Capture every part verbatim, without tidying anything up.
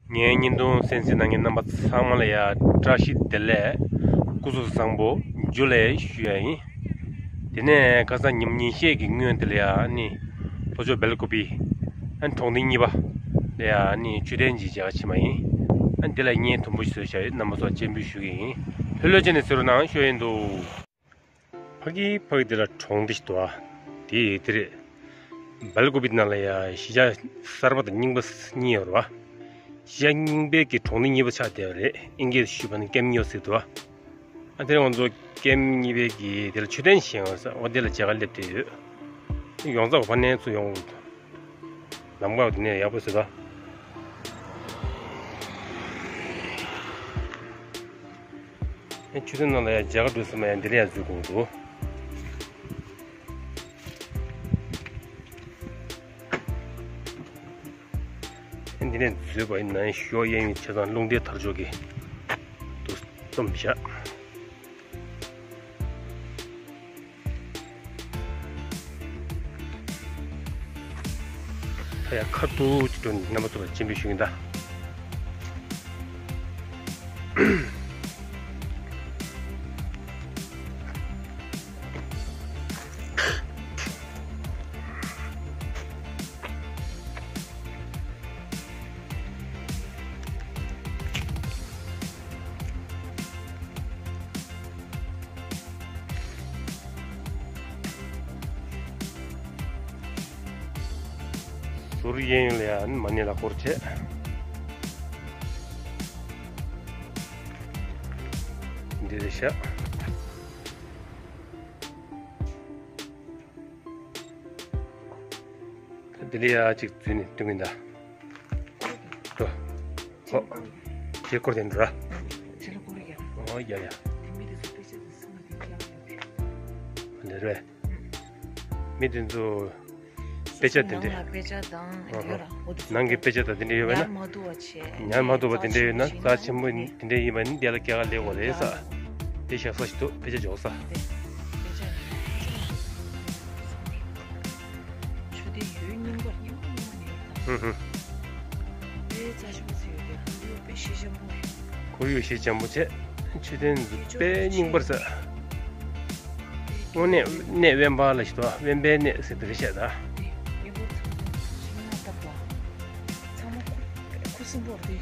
ངའི་བརྙན་ཐུང་གསན་གཟིགས་གནང་མཁན་རྣམ་པ་ཚང་མ་ལ་ཡ་བཀྲ་ཤིས་བདེ་ལེགས། སྐུ་གཟུགས་བཟང་པོ། ཇུ་ལེ་ཞུ་ཡ་ཡིན། དེ་ནས་ཁ་སང་ཉིན་ཉིན་ཤས་ཀྱི་སྔོན་དེ་ལ་ཡ་ནི་ལྷོ་ཕྱོགས་སྦེལ་ཀོབ་པི་ཨ་གྲོང་སྡེ་གཉིས་པ་ལ་ཡ་ནི་མཆོད་རྟེན་ཅིག་མཇལ་ཁ་ཕྱིན་པ་ཡིན། ཨ་འདི་ལ་བརྙན་དུམ་བུ་ཞིག་བཟོས་བཞག་ཡོད། རྣམ་པ་ཚོ་སྤྱན་འབུལ་ཞུ་གི་ཡིན། ལྷོད་ལྷོད་བྱས་ནས་གཟིགས་རོགས་གནང་། ཞུ་ཡ་ཡིན་འདུག་ཕ་གི་ཕ་གི་དེ་ལ་གྲོང་སྡེ་ཞིག་འདུག་ཨ། དེ་དེ་རེད། སྦེལ་ཀོབ་པི་ནང་ལ་ཡ་གཞིས་ཆགས་གསར་པ་དང་རྙིང་པ་གཉིས་ཡོད་རེད་བ། གཞིས་ཆགས་རྙིང་པའི་གི་གྲོང་སྡེ་གཉིས་པ་ཆགས་བསྡད་པ་རེད། ཨིན་སྐད་ཞུས་པ་ན་ཀེམ་ནིའོ་ཟེར་འདུག་ཨ། ཨ་དེ་ང་ཚོ་ཀེམ་གཉིས་པའི་གི་དེ་ལ་མཆོད་རྟེན་བཞེངས་ཡོད་ས་འོ་དེ་ལ་མཇལ་ཁ་སླེབས་བསྡད་ཡོད། ཡོངས་རྫོགས་ཕར་ནས་ཚུར་ཡོང་། ལམ་ཁ་དེ་ནས་ཡག་པོ་ཟེར་ད། ཨེ་མཆོད་རྟེན་ནང་ལ་ཡ་མཇལ་ཁ་འགྲོ་ས་མ་ཡ་འདི་ལ་ཡ་འཛུལ་དགོས་འདུག་ཨེ་འདི་ནས་འཛུལ་བ་ཡིན་ན་ཞོ་གཡས་གཡོན་ཆ་ཚང་རླུང་རྟའི་དར་ལྕོག་གིས་དུ་བཏུམས་བཞག་ད་ཡ་ཁ་ཐུག་ཅིག་འགྲོ་ནས་རྣམ་པ་ཚོ་ལ་སྤྱན་འབུལ་ཞུ་གིན་ད། ཟུར་གཡས་གཡོན་ལ་ཡང་མ་ཎི་ལ་སྐོར་བྱས། འདི་རེད་ཤག་ད་འདི་ལ་ཡ་གཅིག་འཛུལ་ནས་སྟོན་གིན་ད། འགྲོ། ཧོ། ཁྱེད་སྐོར་དེ་འགྲོ་ར། ཁྱེད་ལ་སྐོར་ཡ། ཨོ་ཡ་ཡ། དེ་མི་དེ་ཚོ་དཔེ་ཆ་དེ་སེམས་ལ་དེ་ཁྱེད་ལ་ཡོད་རེད། འདི་རེད། མི་དེ་ཚོ་དཔེ་ཆ་དེ་འདྲས། ནང་ལ་དཔེ་ཆ་དང་ཡོད་ར། འོ་དེ་ཚོ་ནང་གི་དཔེ་ཆ་དང་དེ་འདྲས་ཡོད་པ་ན། ཉར་མ་ཐུབ་པ་བྱས། ཉར་མ་ཐུབ་པ་དེ་འདྲས་ཡོད་ན་རྩ་ཆེན་པོ་དེ་འདྲས་ཡིན་པ་ནི་དེ་ལ་སྐྱེལ་ག་སླེབས་དགོས་རེད་ས། དེ་བཞག་ས་ཞིག་འདུག་དཔེ་ཆ་འཇོག་ས། དཔེ་ཆ་ནི་ཆུ་དེ་ཡོད་རྙིང་པ་རྙིང་པ་རྙིང་པ་ནས་ཡོད་ད། ཧུམ་ཧུམ། དཔེ་རྩ་ཆེན་པོ་ཟེར་ཡོད་རེད། ཁོར་ཡུག་དཔེ་གཞི་འཇམ་པོ་རེད། ཁོར་ཡུག་གཞི་འཇམ་པོ་བྱས། མཆོད་རྟེན་དཔེ་རྙིང་པར་ཟེར། དངོས་གནས་གནས་དབེན་པ་ལ་ཞིག་ཏུ་དབེན་པའི་གནས་ཟེར་དེ་རེད་བཤད་ད། དེ་ཉེ་པོ་ཚང་མ་ཤིང་ནགས་བཏབ་པ། ཚང་མ་ཁུ་ཁུ་སིམ་པོར་དེ་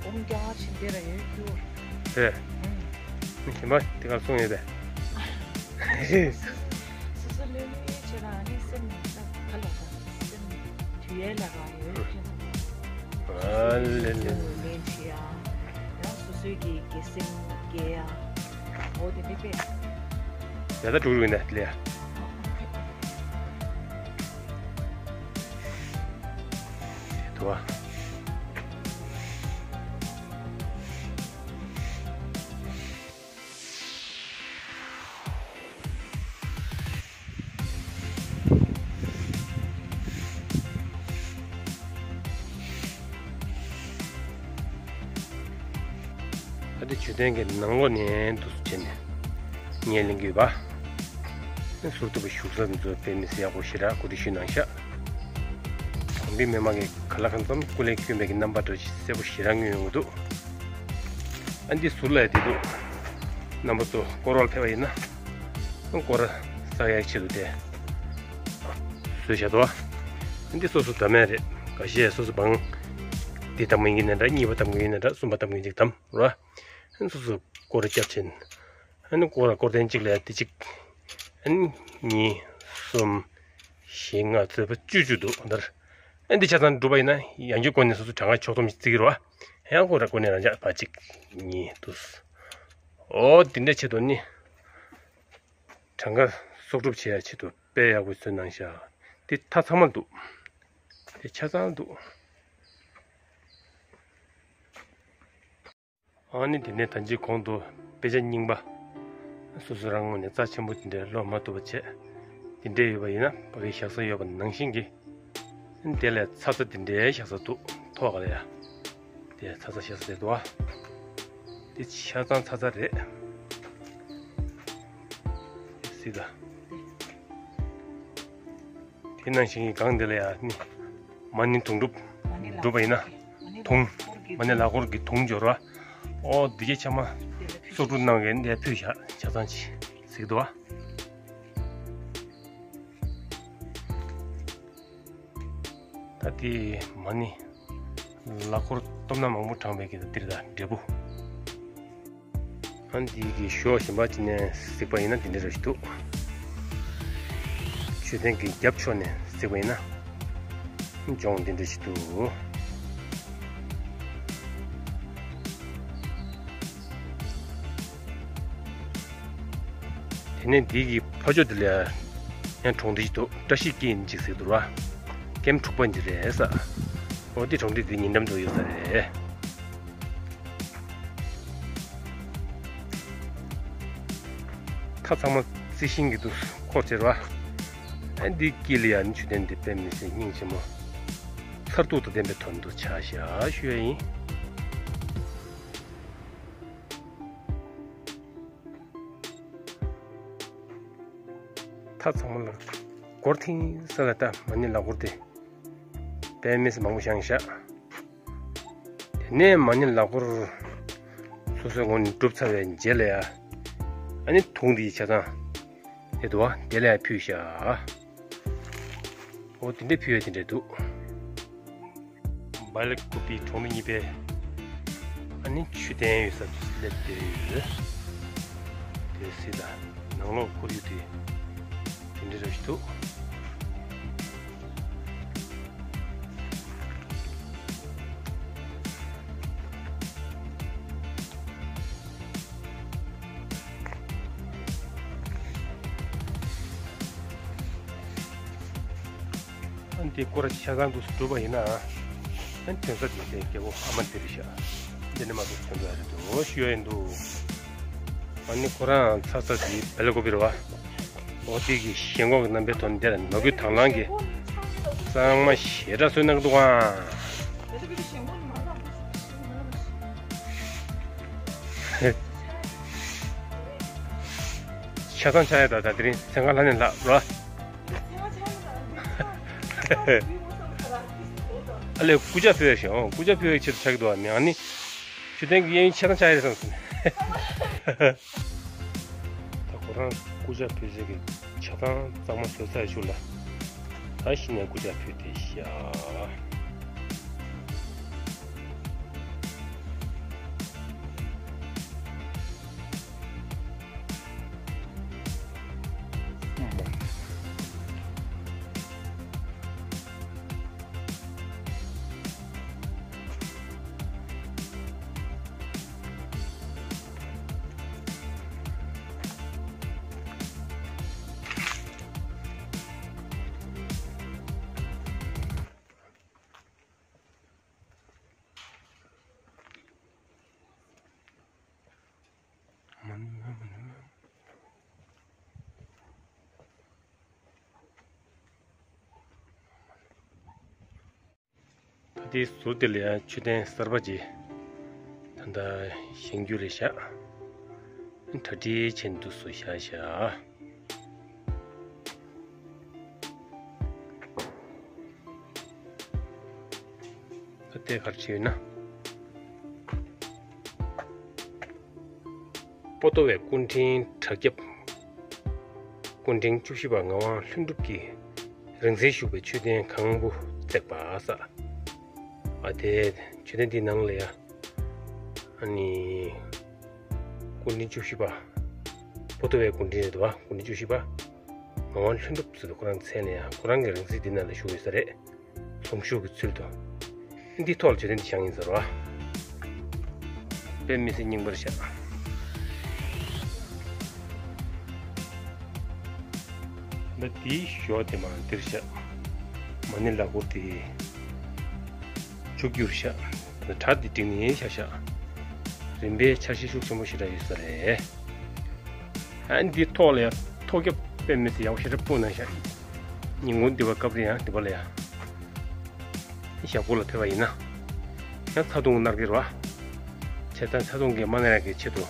འོང་རྒྱ་ཆེན་དེ་ར་ཡོད་རྒྱུ། དེ། ཨང་། ཞིམ་པ་དེ་གར་སོང་ཡོད་པས། སོ་སོ་ལོས་ལོས་བྱེད་ར་ནི་སེམས་ནི་ས་ག་ལ་ག་སེམས་དུས་ཡས་ལ་ག་ཡོད་ཁྱེད་ཚང་མ། ཨ་ལེ་ལེ། སེམས་ལ་ལན་བྱེད་ཡ། ཡང་སོ་སོའི་གི་གི་སེམས་རྒྱས་ཡ། འོ་དེ་འདྲ་པས། ཡ་ད་འགྲུག་རུ་ཡིན་ད་ལེ། དུ་བ། ཨ་དེ་མཆོད་རྟེན་གྱི་ནང་ལོགས་ནས་འདུག་སེ་བྱས་ནས་བརྙན་ལེན་གྱི་ཡོད་པ། ཟུར་དུ་བཞུགས་ས་ཚོ་དཔེ་མི་སྲིད་ཡག་པོ་ཞེ་དྲག་གོ་སྒྲིག་ཞུས་གནང་ཤག་གོང་འདྲི་མི་མང་གི་ག་ལ་གང་འཚམ་སྐུ་ལས་བསྐྱོན་པའི་གི་རྣམ་པ་འདྲ་ཞིག་གསལ་པོ་ཞེ་དྲག་མངོན་ཡོང་གི་འདུག་ཨ་འདི་ཟུར་ལ་ཡ་དེ་འདུག་རྣམ་པ་ཚོ་སྐོར་བར་ཕེབས་པ་ཡིན་ན། སྐོར་ར་བསགས་ཡག་ཆེད་དུ་དེ་བཟོས་བཞག་འདུག་ཨ་འདི་སོ་སོ་འདྲ་མེད་རེད། འགའ་ཤས་སོ་སོ་བང་འདི་འདྲ་མོ་ཡིན་ན་འདྲ། གཉིས་པ་འདྲ་མོ་ཡིན་ན་འདྲ། གསུམ་པ་འདྲ་མོ་ཡིན་ཅིག་འདྲ་ར། ཨ་ནི་སོ་སོ་སྐོར་ར་བརྒྱབ་ཕྱིན། ཨ་ནི་སྐོར་ར་སྐོར་ཐེངས་གཅིག་ལ་ཡ་དེ་གཅིག་ཨ་ནི་གཉིས། གསུམ། བཞི། ལྔ། བཅུ། བཅུ་བཅུ་འདུག་འདིར། ཨ་འདི་ཆ་ཚང་འགྲུབ་པ་ཡིན་ན་ཡང་བསྐྱར་སྐོར་ནས་སོ་སོ་གྲངས་ཀ་ཕྱོགས་བསྡོམས་ཤིག་བརྩི་གི་རེད་བ། ཡང་སྐོར་ར་སྐོར་ནས་རང་འཇགས་ཕར་གཅིག་གཉིས་འདུག་ཨོ་དེ་འདྲ་ཆེད་དུ་ནི། གྲངས་ཀ་གསོག་སྒྲུབ་བྱེད་ཡ་ཆེད་དུ་དཔེ་ཡག་པོ་བཟོས་གནང་ཤག་དེ་མཐའ་ཚང་མ་འདུག་དེ་ཆ་ཚང་འདུག་ཨ་ནི་དེ་ནས་ད་ཅི་གོང་དུ་དཔེ་ཆ་རྙིང་པ། སོ་སོ་རང་ངོས་ནས་རྩ་ཆེན་པོ་དེ་འདྲའི་ཀློག་མ་ཐུབ་པ་བྱས། དེ་འདྲས་ཡོད་པ་ཡིན་ན་ཕ་གིའི་བཞག་ས་ཡོད་པ་ནང་བཞིན་གྱི། དེ་ལས་ཚ་ཚ་དེ་འདྲའི་བཞག་ས་འདུག་ཐོག་ལ་ཡ། དེ་ཚ་ཚ་བཞག་ས་དེ་འདུག་ཨ། དེ་ཆ་ཚང་ཚ་ཚ་རེད། སྲིད་ད། དེ་ནང་བཞིན་གྱི་སྒང་དེ་ལ་ཡ་ནི། མ་ཎི་དུང་སྒྲུབ། སྒྲུབ་པ་ཡིན་ན། དུང་། མ་ཎི་ལག་འཁོར་གྱི་དུང་སྦྱོར་བ། ཨོ་འདི་གའི་ཆ་མ་སོག་ཕྲུག་རྣམས་ཀྱིས་འདི་ཕུལ་བཞག་ཆ་ཚང་ཅིག་གཟིགས་འདུག་བ། ད་དེ་མ་ཎི་ལག་འཁོར་སྟོབས་ན་མང་པོ་དྲངས་པའི་གི་འདིར་ད་འབྲས་བུ། ཨ་འདི་གི་ཞོ་གཞན་པ་ཅིག་ནས་གཟིགས་པ་ཡིན་ན་འདི་འདྲ་རེ་ཞིག་འདུག་མཆོད་རྟེན་གྱི་རྒྱབ་ཕྱོགས་ནས་གཟིགས་པ་ཡིན་ན་ལྗོངས་འདི་འདྲ་ཞིག་འདུག་དེ་ནས་འདི་གི་ཕ་ཕྱོགས་འདི་ལ་ཡང་གྲོང་སྡེ་ཞིག་འདུག་བཀྲ་ཤིས་སྐྱིད་ཅིག་ཟེར་འདུག་བ། ཀེམ་དྲུག་པ་འདི་རེད་ས། འོ་འདི་གྲོང་སྡེ་འདི་ཉེ་འགྲམ་དུ་ཡོད་ས་རེད། མཐའ་ཚང་མ་རྩི་ཤིང་གིས་འདུག་འཁོར་བྱེད་ར། ཨ་འདི་དཀྱིལ་ལ་ཡང་མཆོད་རྟེན་འདི་དཔེ་མི་སྲིད་སྙིང་རྗེ་མོ། མཚར་སྡུག་དང་ལྡན་པའི་དོན་དུ་ཆགས་བཞག་ཞུ་ཡ་ཡིན། མཐའ་ཚང་མ་ལ་སྒོར་ཐིང་ས་ལ་ལྟ་མ་ཎི་ལག་འཁོར་དེ་དཔེ་མི་སྲིད་མང་པོ་བཞེངས་བཞག་དེ་ནས་མ་ཎི་ལག་འཁོར་སོ་སོའི་ངོས་ནས་གྲུབ་ཚར་བའི་རྗེས་ལ་ཡ། ཨ་ནི་དུང་འདིའི་ཆ་ཚང་དེ་འདུག་བ་དེ་ལ་ཡ་ཕུལ་བཞག་འོ་དེ་འདྲས་ཕུལ་བའི་དེ་འདྲས་འདུག་བལ་ཀོ་པི་གྲོང་སྡེ་གཉིས་པའི་ཨ་ནི་མཆོད་རྟེན་ཡོད་ས་དུ་སླེབས་བསྡད་ཡོད། དེ་སྲིད་ད་ནང་ལོགས་ཁོར་ཡུག་དེ་དེ་འདྲ་རེ་ཞིག་འདུག་ཨ་འདི་སྐོར་ཆ་ཚང་དུ་སྒྲུབ་པ་ཡིན་ན། ཨ་ཐོན་ས་དེ་དེ་རྒྱལ་པོ་ཨ་མ་དེ་རེད་ཤག་འདི་ནས་མ་གཏོགས་ཐོན་པ་རེད་འདུག་ཞུ་ཡ་ཡིན་འདུག་ཨ་ནི་ཁོ་རང་ཚ་ཚ་དེ་བལ་ཀོ་པི་རེད་བ། འོ་དེ་གི་ཞེན་ཁོག་གི་རྣམ་པའི་དོན་དེ་ལ་ནོར་གྱི་དང་བླངས་ཀྱི་གཙང་མ་ཞེ་དྲག་བཟོས་གནང་གི་འདུག་ཨང་། ཆ་ཚང་ཆགས་ཡ་ད་ད་དེ་རིང་མཚན་གང་ལྷ་ནས་ལྷག་ར། ཨ་ལས་སྐུ་ཇ་ཕུལ་བའི་ཞིང་སྐུ་ཇ་ཕུལ་བའི་ཆེད་དུ་ཆགས་ཀྱི་འདུག་བ་མི་ཨ་ནི། ཆུ་ཐེན་གྱི་གཡས་གཡོན་ཆ་ཚང་ཆགས་ཡ་རེད་བསམ་སོང་། ད་ཁོ་རང་སྐུ་ཇ་ཕུལ་ཆེད་ཀྱི་ཆ་ཚང་གཙང་མ་བཟོས་ཚར་ཞུ་ལ། ད་གཞི་ནས་སྐུ་ཇ་ཕུལ་ཏེ་ཤག་ད་ལྟའི་ཟུར་དེ་ལ་ཡང་མཆོད་རྟེན་གསར་པ་ཅིག་ད་ལྟ་བཞེངས་རྒྱུ་རེད་ཤག་གྲ་སྒྲིག་བྱས་འདུག་སུ་བཞག་བཞག་ད་ལྟའི་གར་བྱས་ཡོད་ན། པོ་ཏོ་བའི་སྐུ་ཕྲེང་གྲགས་ཁྱབ། སྐུ་ཕྲེང་བཅུ་བཞི་པ་ངག་དབང་ལྷུན་གྲུབ་ཀྱིས་རིང་བསྲེལ་བཞུགས་པའི་མཆོད་རྟེན་གང་བུ་བརྩེགས་པ་ས། ཨ་དེ་མཆོད་རྟེན་འདིའི་ནང་ལ་ཡ། ཨ་ནི། སྐུ་ཕྲེང་བཅུ་བཞི་པ། པོ་ཏོ་བའི་སྐུ་ཕྲེང་རེད་བ་སྐུ་ཕྲེང་བཅུ་བཞི་པ། ངག་དབང་ལྷུན་གྲུབ་ཟེར་དུས་ཁོ་རང་མཚན་ལ་ཡ་ཁོ་རང་གི་རིང་བསྲེལ་འདི་ནང་ལ་བཞུགས་ཡོད་ས་རེད། གཟུངས་གཞུག་གི་ཚུལ་དུ། འདི་ཐོག་ལ་མཆོད་རྟེན་འདི་བཞེངས་ཡིན་ཟེར་བ། དཔེ་མི་སྲིད་རྙིང་པར་བཞག་ད་དེའི་ཞོ་དེ་མར་འདིར་བཞག་མ་ཎི་ལག་འཁོར་དེ་མཇུག་གྱུར་བཞག་གྲ་དེ་བསྒྲིགས་ནས་བཞག་བཞག་རིམ་པས་འཆར་གཞི་ཤུགས་ཆེན་པོ་ཞེ་དྲག་ཡོད་ས་རེད། ཨ་འདི་ཐོག་ལ་ཡང་ཐོག་རྒྱབ་དཔེ་མི་སྲིད་ཡག་པོ་ཞེ་དྲག་སྤུངས་གནང་ཤག་ཉིན་གུང་འདི་པ་སྐབས་རེ་ཡང་འདི་པ་ལ་ཡང་ཞག་པོ་ལ་ཕེབས་པ་ཡིན་ན་ཡང་ཚ་གདུང་མནར་གྱི་རེད་བ། བྱས་ཙང་ཚ་གདུང་གི་མ་མནར་ཡག་གི་ཆེད་དུ་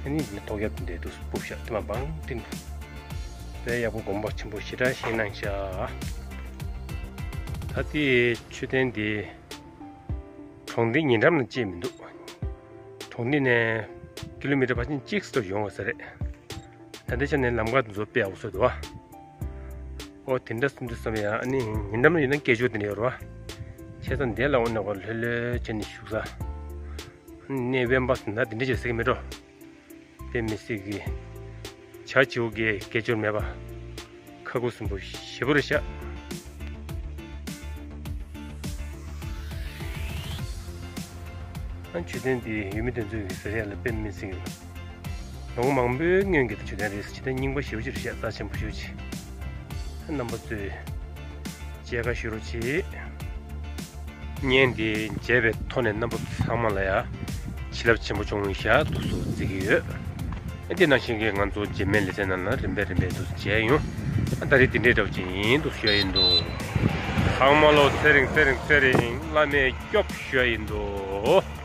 ཨ་ནི་ཐོག་རྒྱབ་འདི་འདུག་སྤུབས་ཤག་དེ་མ་བང་ཏིང་དཔེ་ཡག་པོ་དགོངས་པ་ཆེན་པོ་ཞེ་དྲག་བཞེས་གནང་ཤག་ད་ལྟའི་མཆོད་རྟེན་འདི། གྲོང་སྡེ་ཉེ་འགྲམ་ལ་ཅིག་མི་འདུག་གྲོང་སྡེ་ནས་ཀི་ལོ་མི་ཊར་ཕལ་ཆེར་གཅིག་ཙམ་ཡོང་བ་ས་རེད། ད་ལྟའི་ཆ་ནས་ལམ་ཁ་དེ་ཚོ་དཔེ་ཡག་པོ་བཟོས་འདུག་བ། ཨོ་དེ་འདྲ་སུ་འདུག་བསམ་ཡ། ཨ་ནི་ཉེ་འགྲམ་ལ་ཡིན་ན་སྐད་ཅོར་དེ་འདྲ་ཡོད་རེད་བ། བྱས་ཙང་འདི་ལ་འོ་ནས་གོ་ལྷོད་ལྷོད་བྱས་ནས་བཞུགས་ས། ཨ་ནི་དབེན་པ་ཟེར་ན་དེ་འདྲ་ཅིག་ཟེར་གི་མེད་འགྲོ། དཔེ་མི་སྲིད་ཀྱི། བྱ་བྱིའུ་གི་སྐད་ཅོར་མེད་པ། ཁ་ཁུ་སིམ་པོ་ཞེ་པོ་རེད་ཤག་ཨ་མཆོད་རྟེན་འདི་ཡུལ་མི་དེ་ཚོས་ཟེར་ཡ་ལ་དཔེ་མི་སྲིད་ཀྱི། ལོ་ངོ་མང་པོའི་སྔོན་གྱི་མཆོད་རྟེན་རེད། མཆོད་རྟེན་རྙིང་པ་ཞེ་པོ་ཅིག་རེད་ཤག་རྩ་ཆེན་པོ་ཞེ་པོ་ཅིག་རྣམ་པ་ཚོས་མཇལ་ཁ་ཞུ་རོགས་གྱིས། བརྙན་འདི་མཇལ་བའི་ཐོག་ནས་རྣམ་པ་ཚང་མ་ལ་ཡ་བྱིན་རླབས་ཆེན་པོ་བྱུང་ཤག་འདུག་སེ་བརྩི་གི་ཡོད། ཨ་འདི་ནང་བཞིན་གྱི་ང་ཚོ་རྗེས་མའི་ལེ་ཚན་ནང་ལ་རིམ་པས་རིམ་པས་འདུག་སེ་མཇལ་ཡོང་། ཨ་ད་རེས་འདི་འདྲའི་འདྲ་པོ་ཅིག་ཡིན་འདུག་ཞུ་ཡ་ཡིན་འདུག་ཚང་མ་ལོ་ཚེ་རིང་ཚེ་རིང་ཚེ་རིང་བླ་མས་སྐྱོབས་ཞུ་ཡ་ཡིན་འདུག